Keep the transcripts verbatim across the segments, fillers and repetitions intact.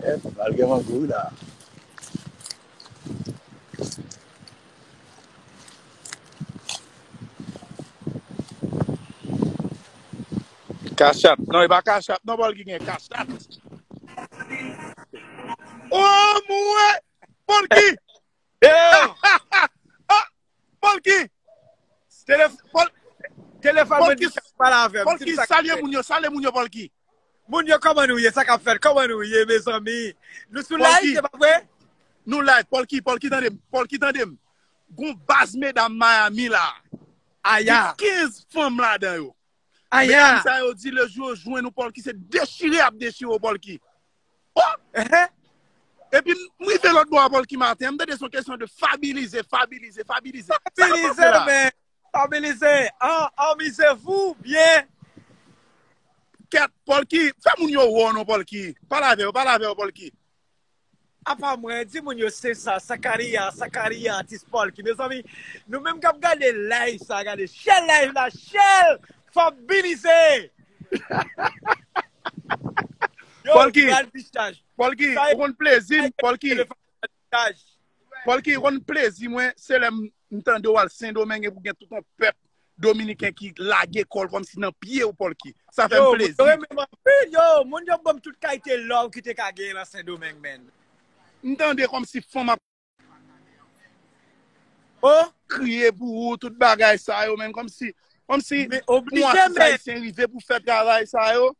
Yep, pral gen mango wi la. Kachat. Non, e pa kachat. Non, Paul ki gen kachat. Oh, mwen! Paul ki! Yo! Ah! Paul ki! Telef- Paul- Telefòn mwen di sa pale avè m. Paul ki, salye moun yo, salye moun yo, Paul ki. Moun yo, kòman nou ye? Sa k ap fèt? Kòman nou ye, mezanmi? Nou sou live, se pa vre? Nou live, Paul ki, Paul ki tande m, Paul ki tande m. Gon baz medam Miami la. Aya. Gen kenz fanm ladan yo. Aya. Medam sa yo di lejou yo jwenn ou, Paul ki, se dechire y ap dechire w, Paul ki. Oh! Ehe. Epi m rive lòt bò a, Paul ki, maten an, m tande se yon kesyon de fabilize, fabilize, fabilize. Sa k ap pase la? Fabilize, men. Fabilize. An, anmizevou byen. Kèt, Paul ki, fè moun yo wè w non, Paul ki. Pale avè yo, pale avè yo, Paul ki. Apa mwen, di moun yo se sa, Sakariya, Sakariya, atis Paul ki. Mezanmi, nou menm k ap gade live sa, gade, share live la, share, fabilize. Yo, Paul ki, pral discharge. Paul ki, ou konn plezi m, Paul ki. Discharge. Paul ki, ou konn plezi mwen, se lè m, m tande w al Sendomeng epi w gen tout yon pèp dominiken ki lage kò l kòmsi nan pye w, Paul ki. Sa fè m plezi. Yo, moun yo renmen m anpil, yo, moun yo ban m tout kalite love ki te ka genyen nan Sendomeng, man. M tande kòmsi fanm ap Oh! Kriye pou ou, tout bagay sa yo, man, kòmsi, kòmsi pou atis ayisyen rive pou fè travay sa yo.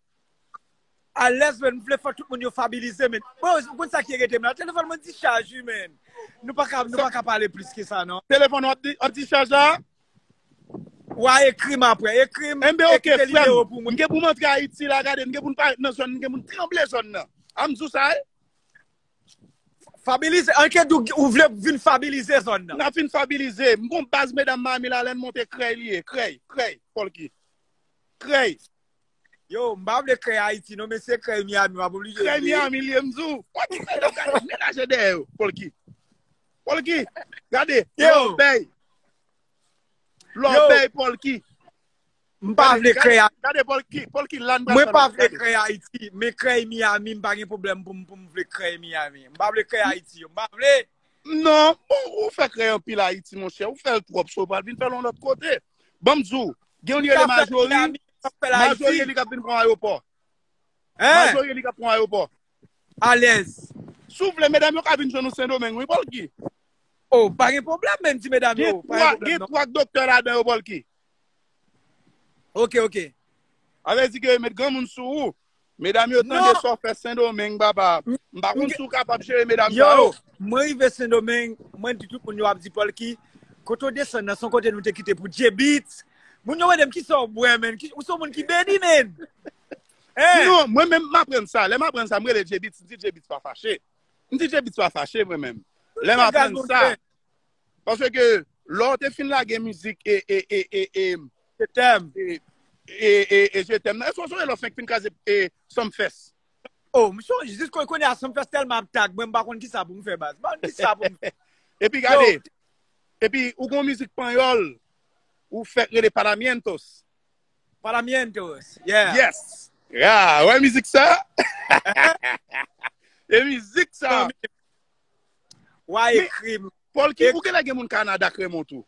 Alèz, men, m vle fè tout moun yo fabilize, men. Bon, ou konn sa ki rete m la? Telefòn mwen discharge, wi, men. Nou pa ka, nou pa ka pale plis ke sa, non. Telefòn w ap di, ap discharge la? Wa ekri m apre, ekri m, enben, oke, frè m. M gen pou m antre Ayiti la, gade, m gen pou m parèt nan zòn, m gen pou m tranble zòn nan. A m di w sa, wi. Fabilize, anke di w, ou vle vin fabilize zòn nan. N ap vin fabilize. M gon baz medam Miami la, lè n monte krèy li ye. Krèy, krèy, Paul ki. Krèy. Yo, m pa vle krèy Ayiti non, men se krèy Miami, m ap oblije vle. Krèy Miami li ye, m di w. Wè ki medam gade, menaje dèyè yo, Paul ki. Paul ki, gade, lòbèy. Lòbèy, Paul ki. M pa vle krèy Ayiti. Gade, Paul ki, Paul ki la n pral fè. Mwen pa vle krèy Ayiti, men krèy Miami, m pa gen pwoblèm pou m, pou m vle krèy Miami. M pa vle krèy Ayiti yo, m pa vle. Non, bon, ou fè krèy anpil Ayiti, monchè. Ou fè l twòp, so w pral vin fè l yon lòt kote. Ban m di w, gen yon li rele Majori. Majori e li k ap vin pran ayewopò. Majori e li k ap pran ayewopò. Alèz. Si w vle, medam yo ka vin jwenn ou Sendomeng, wi, Paul ki. Oh, pa gen pwoblèm, men m di medam yo, pa gen pwoblèm, non. Gen twa, gen twa doktè ladan yo, Paul ki. Oke, oke. A vle di ke yo met granmoun sou ou. Medam yo tande sa w fè Sendomeng, papa. M pa konn si w kapab jere medam sa yo. Yo, mwen rive Sendomeng, mwen di tout moun yo ap di Paul ki, kote w desann nan, se yon kote nou te kite pou Djebit. Moun yo mande m kisa w bwè, men. Ou se yon moun ki beni, men. Non, mwen menm, m aprann sa. Lè m aprann sa, m rele Djebit, m di Djebit pa fache. M di Djebit pa fache, mwen menm. Lè m aprann sa. Paske lè w te fin lage mizik e, e, e, e, e, Je t'aime. E, e, e, e Je t'aime nan. Èske w sonje lè w fenk fin kraze e, Sumfest? Oh, m sonje, jis kounye a Sumfest tèlman ap tag mwen, m pa konn kisa pou m fè, baz. M pa konn kisa pou m fè. Epi gade, epi ou gon mizik panyòl, ou fèk rele Paramientos. Paramientos, yeah. Yes. Ya, wè mizik sa? E mizik sa. Wa ekri m. Paul ki, ou genlè gen moun Kanada k renmen w tou.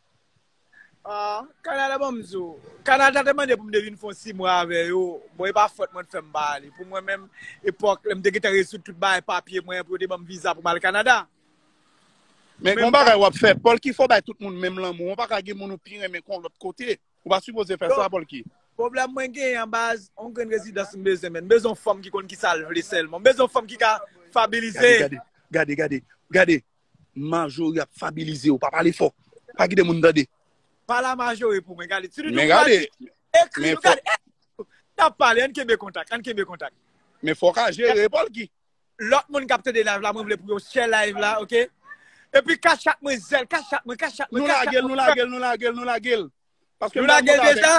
Ah, Kanada, ban m di w. Kanada te mande pou m te vin fè yon sis mwa avè yo. Bon, e pa fòt mwen t fè m pa ale. Pou mwen menm, epòk, lè m te gentan rezoud tout bagay papye mwen, pou yo te ban m viza pou m al Kanada. Men gon bagay w ap fè, Paul ki, fò w bay tout moun menm lanmou. Ou pa ka gen moun ou pi renmen ke yon lòt kote. Ou pa sipoze fè sa, Paul ki. Pwoblèm mwen genyen an baz, yon grenn rezidans m bezwen, men. M bezwen yon fanm ki konn kisa l vle sèlman. M bezwen yon fanm ki ka fabilize. Gade, gade, gade, gade, gade. Majori ap fabilize w, pa pale fò. Pa kite moun tande. Pale a Majori pou mwen, gade. Men gade. Ekri nou, gade. N ap pale, ann kenbe kontak, ann kenbe kontak. Men fò w ka jere, Paul ki. Lòt moun k ap tande live la, mwen vle pou yo share live la, oke? Epi kachat mwen, zèl, kachat mwen, kachat mwen, kachat mwen. Nou lage l, nou lage l, nou lage l, nou lage l. Paske nou lage l deja?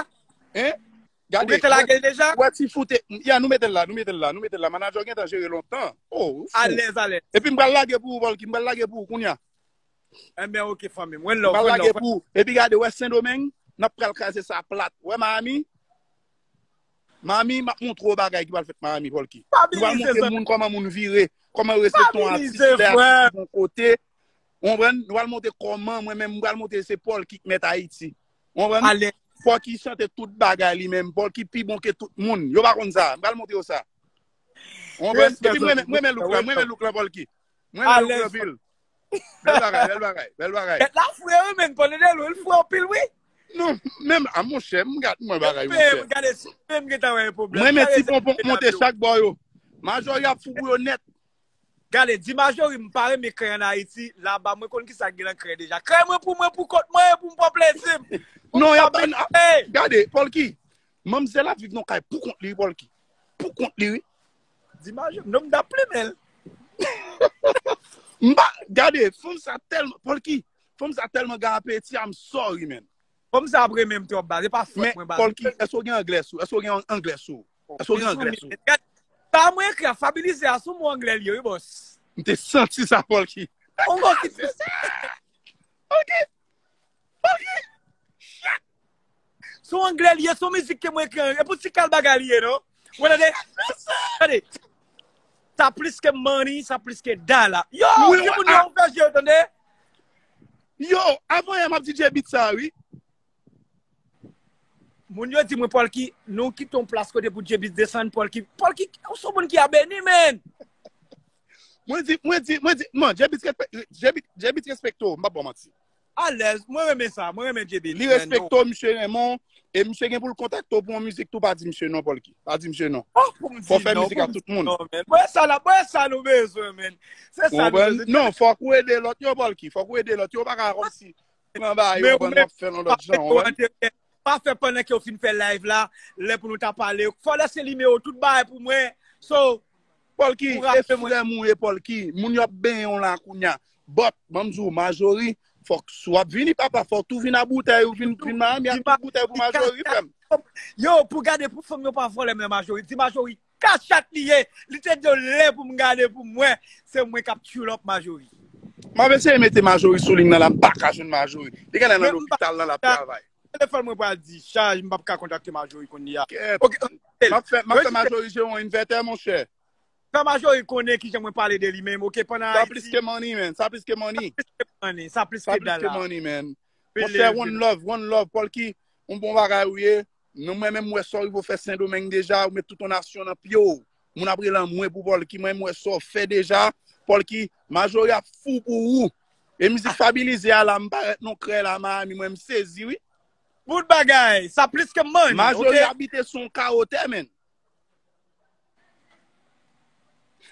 Hein? Gade, ou gentan lage l deja? Wè ti foute, ya, nou mete l la, nou mete l la, nou mete l la. Manadjè w gentan jere lontan. Oh, ou fou. Alèz, alèz. Epi m pral lage pou ou, Paul ki, m pral lage pou ou kounye a. Enben, oke, fanmi m. One love, one love. M pral lage pou ou. Epi gade, wè Sendomeng, n ap pral kraze sa plat. Wè Miami, Mami, m ap montre w bagay ki pral fèt Mami, Polky. Nou pral montre moun kòman moun vire, kòman yo resepte yon atis lè atis bon kote. Ou konprann? Nou pral montre kòman, mwen menm, m pral montre se Polky k mèt Ayiti. Ou konprann? Polky chante tout bagay li menm. Polky pi bon ke tout moun. Yo pa konn sa. M pral montre yo sa. Ou konprann? Epi mwen, mwen, mwen look la, mwen, mwen look la, Polky. Mwen, mwen look la anpil. Bèl bagay, bèl bagay, bèl bagay. Tèt la fre, wi, men, pale de lwen, l fre anpil, wi. Non, menm, a, monchè, m gad mwen bagay, monchè. Gade, si menm gen tan wè pwoblèm. Mwen, men ti ponpon monte chak bò yo. Majori ap fou pou yo nèt. Gade, di Majori, m pa renmen krèy ann Ayiti, laba, mwen konn ki sa k gen nan krèy deja. Krèy mwen pou mwen, pou kont mwen, pou m pran plezi m. Non, y ap vin, gade, Polky, manmzèl ap viv nan kay pou kont li, Polky. Pou kont li, wi. Di Majori, non, m t ap plimen l. M pa, gade, fanm sa tèlman, Polky, fanm sa tèlman gen apeti, I'm sorry, man. Fanm sa ap renmen m twòp baz, e pa fòt mwen baz. Men, Polky, èske w gen anglè sou, èske w gen anglè sou? Èske w gen anglè sou? Sa mwen ekri a, fabilize a, sou mo anglè li ye, wi, bòs. M te santi sa, Polky. On gò ki se sa. Polky. Polky. Shit. Se yon anglè li ye, se yon mizik ke mwen ekri an, e pou ti kal bagay li ye, non? Mwen tande, tande, sa plis ke money, sa plis ke dala. Yo, timoun yo, ouvè je yo, tande. Yo, avan yè, m ap di J-Beat sa, wi. Moun yo di mwen, Polky, nou kite yon plas kote pou J-Beat desann, Polky. Polky, ou se yon moun ki a beni, men. Mwen di, mwen di, mwen di, man, J-Beat respek-, J-Beat, J-Beat respekte w, m p ap ba w manti. Alèz, mwen renmen sa, mwen renmen J-Beat. Li respekte w, misye renmen w, e misye gen pou l kontakte w pou yon mizik tou, pa di misye non, Polky. Pa di misye non. Fò fè mizik ak tout moun. Mwen sa la, mwen sa nou bezwen, men. Se sa nou bezwen. Non, fòk ou ede lòt yo, Polky. Fòk ou ede lòt yo, pa ka kòmsi pran ba yo, ban w ap fè yon lòt jan, w konprann? Pa fè pandan ke w fin fè live la, lè pou nou ta pale, fò w lese nimewo tout bagay pou mwen. So, Polky, e frè m ou ye, Polky. Moun yo ap benyen w la kounya. But, ban m di w, Majori, fòk si w ap vini, papa, fò w tou vin a boutèy, ou vin, vin Miami ak tout boutèy pou Majori, frè m. Yo, pou gade, pou fanm yo pa vòlè m nan Majori. Di Majori, kachat li ye. Li te di yo lè pou m gade pou mwen. Se mwen k ap tchulop Majori. M ap eseye mete Majori sou liy nan la, m pa ka jwenn Majori. Li genlè nan lopital nan l ap travay. Telefòn mwen pral dichaj, m p ap ka kontakte Majori kounye a. Kèt. Ok, m ap fè, m ap fè Majori jere yon invètè, monchè. Fè Majori konnen kijan mwen pale de li menm, ok, pandan Ayiti. Sa plis ke money, man. Sa plis ke money. Sa plis ke money, sa plis ke dala. Sa plis ke money, man. Monchè, one love, one love, Polky, yon bon bagay ou ye. Nou, mwen menm, m wè sa w rive w fè Sendomeng deja, ou met tout yon nasyon nan pye w. Moun ap rele anmwe pou Polky, mwen, m wè sa w fè deja. Polky, Majori ap fou pou ou. E mizik Fabilize a la, m parèt non krèy la, Miami, mwen, m sezi, wi. Bout bagay, sa plis ke money, ok? Majori abite sou yon kawo tè, man.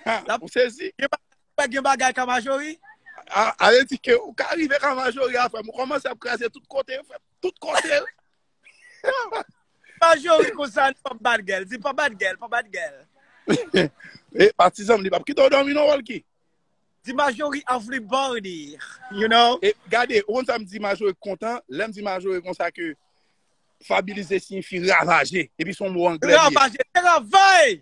Ha, ou sezi? Gen ba-, gen bagay ka Majori? A, a vle di ke ou ka rive ka Majori a, frè m. Ou kòmanse ap kraze tout kote, frè m. Tout kote, wi. Majori konsa, li pa bat gèl. Di pa bat gèl, pa bat gèl. E, patizan m, li p ap kite w dòmi non, Polky. Di Majori everybody, you know? E, gade, ou konn sa m di Majori kontan? Lè m di Majori konsa ke Fabilize siyifi ravaje. Epi se yon mo anglè li ye. Ravaje, se travay!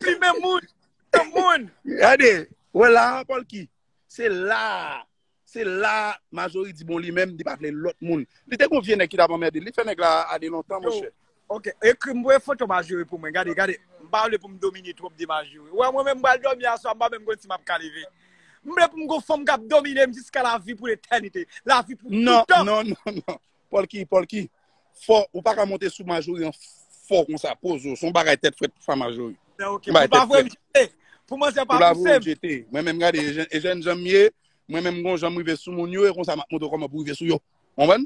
Plimen moun, plimen moun. Gade, wè la, Polky. Se la, se la Majori di bon li menm, li pa vle lòt moun. Li te gon vye nèg ki t ap anmède l. Li fè nèg la ale lontan, monchè. Ok, ekri m voye foto Majori pou mwen. Gade, gade. M pa vle pou m domine twòp de Majori. Wè, mwen menm m pral dòmi aswè, m pa menm konn si m ap ka leve. M vle pou m gon fanm k ap domine m jiska lavi pou letènite. Lavi pou toutan. Non, non, non, non. Polky, Polky, fò, ou pa ka monte sou Majori an fò konsa, poze w, se yon bagay tèt frèt pou fè Majori. Ok, pou pa voye m jete, pou manzè pa pouse m. Mwen menm gade, e jèn, e jèn jan m ye, mwen menm gon jan m rive sou moun yo, e konsa m ap montre w kòman pou rive sou yo. Konprann?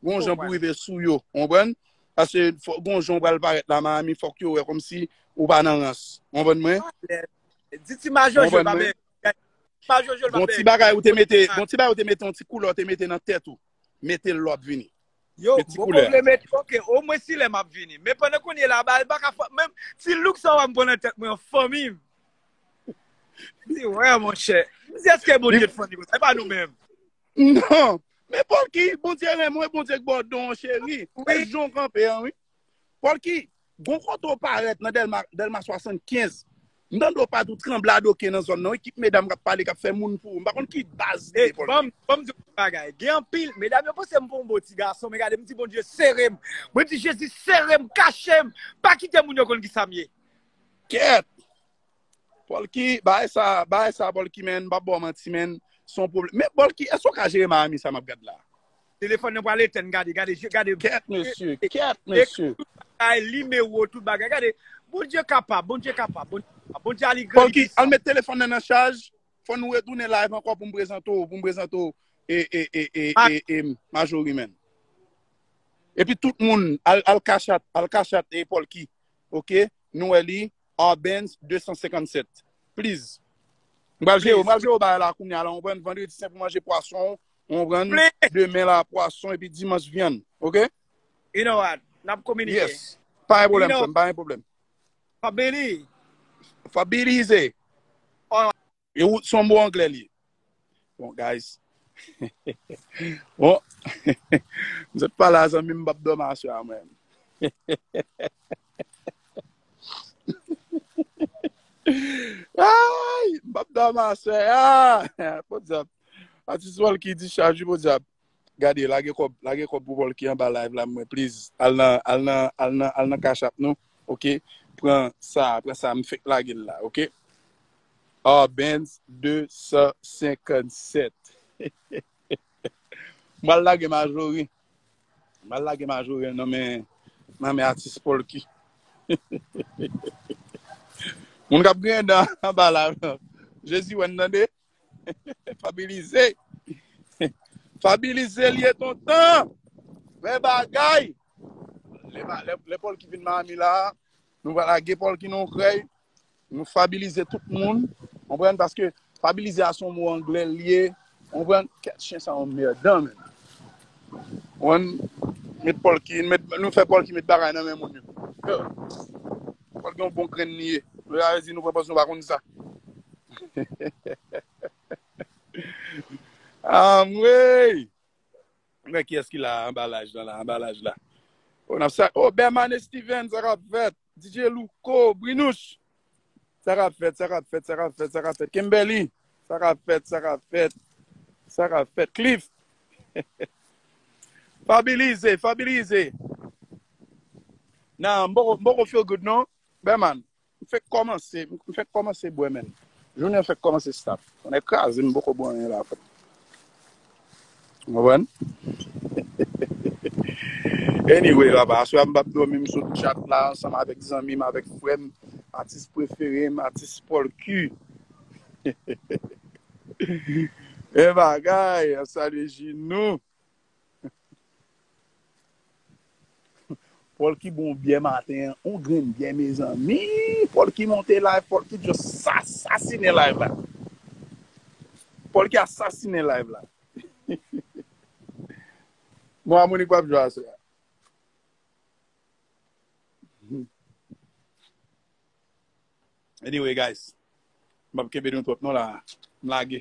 Gon jan pou rive sou yo, konprann? Paske fò, gon jan w pral parèt la, Miami, fòk yo wè kòmsi ou pa nan rans. Konprann mwen? Di ti Majò jwe pa byen. Majò jwe pa byen. Gon ti bagay ou te mete, gon ti bagay ou te mete, yon ti koulè ou te mete nan tèt ou. Mete l lè w ap vini. Yo, bon, mwen vle mete, ok, omwen si lè m ap vini. Men pandan kounye la, ba, li pa ka fè, menm ti look sa w ap pran nan tèt mwen an fanmi m. Di, wè, monchè. M di, èske Bondye t funny konsa? E pa nou menm. Non. Men Polky, Bondye renmen w, e Bondye k ba w don an, cheri. Wi. E jan w kanpe an, wi. Polky, gon kote w parèt nan Dèlma, Dèlma swasannkenz. M tande w pa tou tranble adoke nan zòn nan. Ekip medam k ap pale, k ap fè moun pou ou. M pa konn ki baz li ye, Paul. Ban m di w yon bagay. Gen anpil medam yo panse m pou yon bon ti gason, men gade m di Bondye sere m. Mwen di Jezi sere m, kache m. Pa kite moun yo konn kisa m ye. Kèt! Paul ki, bagay sa, bagay sa, Paul ki, men, m p ap ba w manti, men, se yon pwoblèm. Men, Paul ki, èske w ka jere Miami sa m ap gad la? Telefòn nan pral etèn, gade, gade, gade. Kèt, mesye, kèt, mesye. Ay, nimewo, tout bagay. Gade, Bondye kapab, Bondye kapab, Bondye kapab. Bondye ali gran. Paul ki, al met telefòn nan nan chaj, fò nou retounen live ankò pou m prezante w, pou m prezante w, e, e, e, e, e, e, Majori, men. Epi tout moun, al, al kachat, al kachat, e Paul ki, oke? Nou wè li, Arbenz de san senkann sèt. Please. M pral jere, m pral jere bagay la kounye a la, w konprann? Vandredi sen pou manje pwason, w konprann? Demen la, pwason, epi dimanch, vyann, oke? You know what? N ap kominike. Yes. Pa gen pwoblèm, frè m, pa gen pwoblèm. Fabili. Fabilize. E ou, se yon mo anglè li ye. Bon, guys. Bon. M sot pale a zanmi m, m p ap dòmi aswè a, mwen. Ay, m p ap dòmi aswè a. Podyab. Atis Paul ki discharge, podyab. Gade, lage kòb, lage kòb pou Paul ki anba live la, mwen, please. Al nan, al nan, al nan, al nan Cash App nou, oke? Pran sa, pran sa, m fèk lage l la, oke? Arbenz de san senkann sèt. M pral lage Majori. M pral lage Majori nan men, nan men atis Paul ki. Moun k ap griyen dan anba la. Jezi wè n tande. Fabilize. Fabilize li ye tonton. Fè bagay. Lè, lè, lè Paul ki vin Miami la, nou va lage Paul ki nan krèy. Nou fabilize tout moun. Konprann? Paske fabilize a se yon mo anglè li ye. Konprann? Kèt chen sa yon mèdan, men. Konprann? Met Paul ki, met, nou fè Paul ki met bagay nan men moun yo. Yo. Paul gen yon bon grenn li ye. Nou ta di nou pran pòz nou pa konn sa. Anmwey! Men kiyès ki la, anbalaj la, la, anbalaj la. Oh, n ap sa, oh, Berman Steven, sa k ap fèt? D J Louko, Brinouch. Sa k ap fèt, sa k ap fèt, sa k ap fèt, sa k ap fèt? Kimberly, sa k ap fèt, sa k ap fèt, sa k ap fèt? Cliff. Fabilize, fabilize. Nan, m poko, m poko feel good, non. Berman. M fèk kòmanse, m fèk kòmanse bwè, men. Jounen an fèk kòmanse stop. Konnen kraze, m poko bwè anyen la, frè. Ou konprann? Anyway, papa, aswè a m p ap dòmi, m sot chat la ansanm avèk zanmi m, avèk frè m, atis prefere m, atis Paul Q. E bagay, ap salye Jinou. Paul ki bon byè maten an, on grenn byè, mezanmi. Paul ki monte live, Paul ki just asasinen live la. Paul ki asasinen live la. Bon, Amonik p ap jwe aswè a. Anyway, guys, m p ap kenbe nou twòp non la. M lage.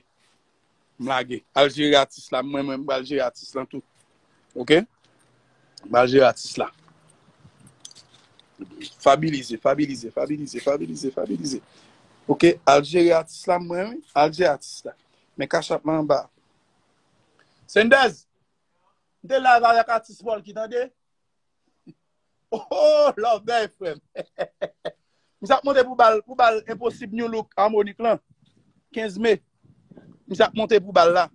M lage. Al jere atis la. Mwen, mwen, m pral jere atis lan tou. Oke? M pral jere atis la. Fabilize, fabilize, fabilize, fabilize, fabilize. Oke? Al jere atis la, mwen, wi. Al jere atis la. Men Cash App mwen anba. Sendez! M te live avèk atis Paul ki tande. Oh, love bèy, frè m. Misye ap monte pou bal, pou bal Enposib New Look Amonik lan. Kenz me. Misye ap monte pou bal la.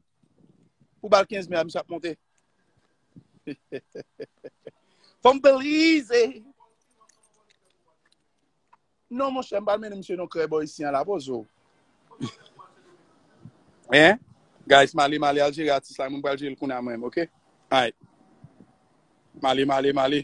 Pou bal kenz me a, misye ap monte. Fò m belize. Non, monchè, m pral mennen misye nan krèy bò isi an la, poze w. Hein? Guys, m ale, m ale, al jere atis la, mwen pral jere l kounye a mwen, oke? Alright. M ale, m ale, m ale.